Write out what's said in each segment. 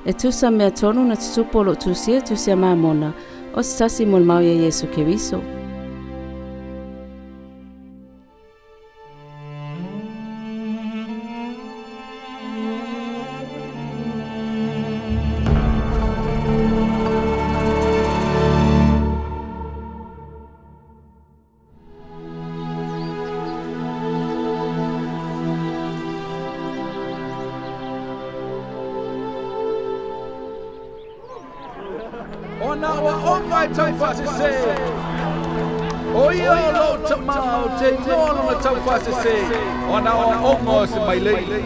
E tusa ma mea tonu na tutupu o lo o tusia i Tusi a Mamona, o se tasi molimau ia Iesu Keriso. O nā aoaoga e taufaasese, o ia o lou Tama ou te iloa lona taufaasese, o nā aoaoga o se mailei.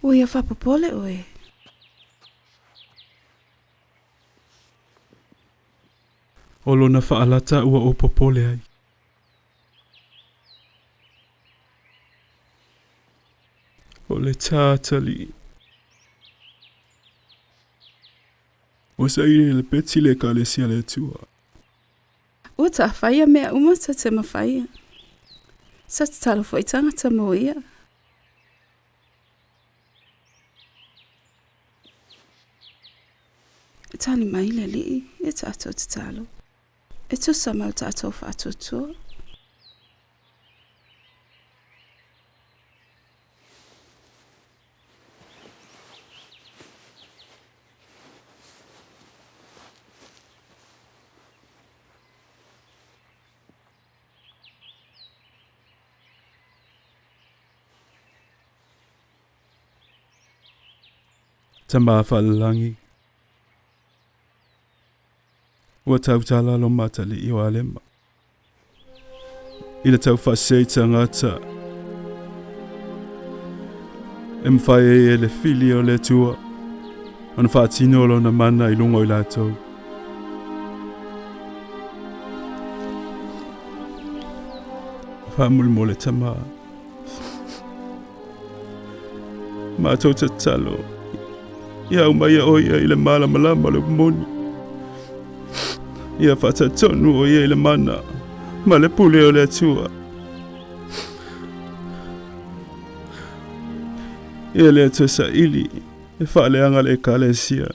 Ua ia faapopole oe. O lona faalata ua ou popole ai. O le tātalii. Ua saili i le peti le Ekalesia a le Atua. Ua taafaia mea uma sa te mafaia. Sa tatalo foi tagata mo ia. E tali mai le Alii ia tatou tatalo, e tusa ma lo tatou faatuatua. Tama faalelagi, ua tautala lo matalii o Alema i le taufaasese i tagata e mafai ai e le fili o le Atua ona faatino lona mana i luga o i latou. Faamolemole tama, matou tatalo ia aumaia o ia i le malamalama o le moni, ia faatatonu o ia i le mana ma le pule o le Atua. Ia le Atua saili e faaleaga le Ekalesia.